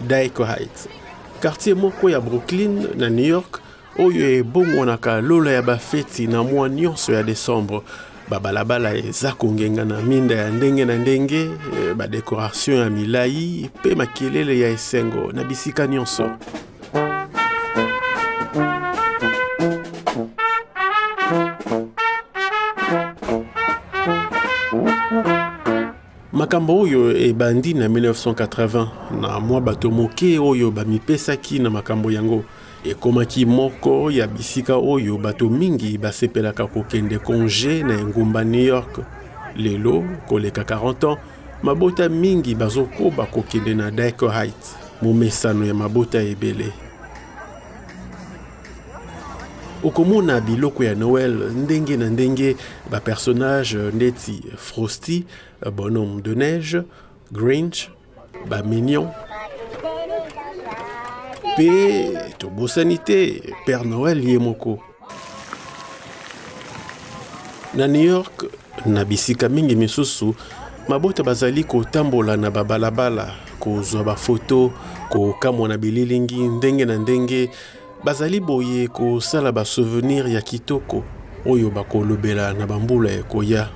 Dyker Heights, quartier moko ya Brooklyn na New York oyo ebongwanaka lola ya bafeti na mwa nyonso ya Desembre. Babalabala eza kongenga na minda ya ndenge na ndenge, eh, badekoration ya milai mpe makelele ya esengo na bisika nyonso. Makambo oyo ebandi na 1980 na mwa bato moke oyo bamipesaki na makambo yango. Ekomaki moko ya bisika oyo bato mingi basepelaka kokende konje na engumba New York. Lelo, koleka 40 ans, mabota mingi bazokoba kokende na Dyker Heights, momesano ya mabota ebele. Okomona biloko ya Noël ndenge na ndenge, ba personnages ndeti Frosty, bonhomme de neige, Grinch, ba mignon mpe tobosani te Père Noël ye moko. Na New York, na bisika mingi misusu, mabota bazali kotambola na babalabala, kozwa bafoto, kokamwa na bililingi ndenge na ndenge. Bazali boye kosala ba souvenir ya kitoko oyo bakolobela na bambula ekoya.